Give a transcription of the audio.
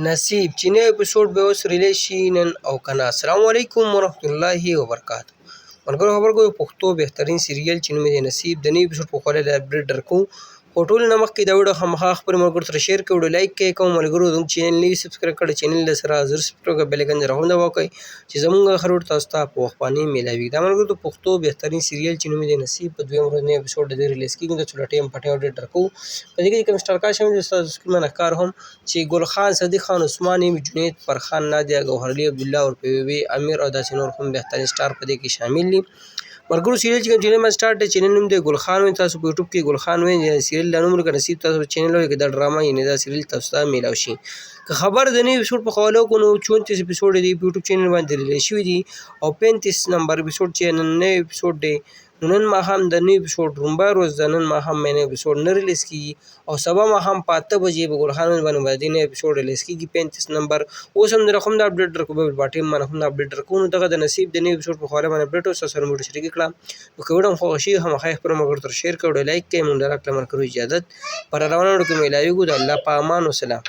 نصیب چې نوی اپیسوډ به اوس ریلیز شي نن او کنه. السلام علیکم ورحمت الله وبرکاته. ملګرو خبر کوو پښتو بهترین سیریل چې نوم یې نصیب د نوي اپیسوډ په خواله د اپډیټ درکو، خو ټول نه مخکې دا ویډیو خامخا خپل ملګرو سره شیر کړئ، ویډیو لایک کړئ. کوم ملګرو زموږ چینل نوی سبسکرایب کړی، چینل له سره زر سبسکرایب کړئ، بیل آیکن سره هم دباو کړئ چې زموږ هر ویډیو تاسو ته په وخت باندې میلاوي. دا ملګرو د پښتو بهترین سیریل چې نوم یې نصیب په دویم ورځ نوی اپیسوډ د دې ریلیز کېږي، د څلور ټیم په ټیم اپډیټ درکو. په دې کې کوم سټار کاست شامل دي؟ ستاسو سکرین باندې ښکار هم چې ګل خان، صدیق خان، عثمان، جنید، فرخان، نادیه، ګوهر علي، عبدالله او وی امیر او داسې نور هم بهترین سټار په دې کې شامل دي. ملګرو سیریل چې کوم چینل باندې سټارټ دی، چینل نوم دی ګل خان وین. تاسو په یوټیوب کې ګل خان وین سیریل د نوم ورکړه نصیب، تاسو چینل کې دا ډرامه یعنی دا سیریل تاسو ته میلاو شي. که خبر د نوي اپیسوډ په حواله کو نو 34 اپیسوډ دی په یوټیوب چینل باندې ریلیز شوی دی او 35 نمبر اپیسوډ چې نن نوی اپیسوډ دی، نو نن ماښام د نوي اپیسوډ رومبه ورځ ده، نن ماښام به نوی اپیسوډ نه ریلیز کېږي او سبا ماښام په 8 بجې په ګل خان باندې به د نوی اپیسوډ ریلیز کېږي 35 نمبر. اوس هم در هم د اپډیټ درکو، به په ټیم باندې هم د اپډیټ درکو. نو دغه د نصیب د نوي اپیسوډ په حواله باندې اپډیټ اوس سره موږ شریک کړه. نو که ویډیو مو خوښ شي خامخا یې خپلو ملګرو سره شیر کړئ، لایک کړئ. موږ د راکړه ملګرو اجازت پر روانو ویډیو کې میلاویږو. د الله په امان، وسلام.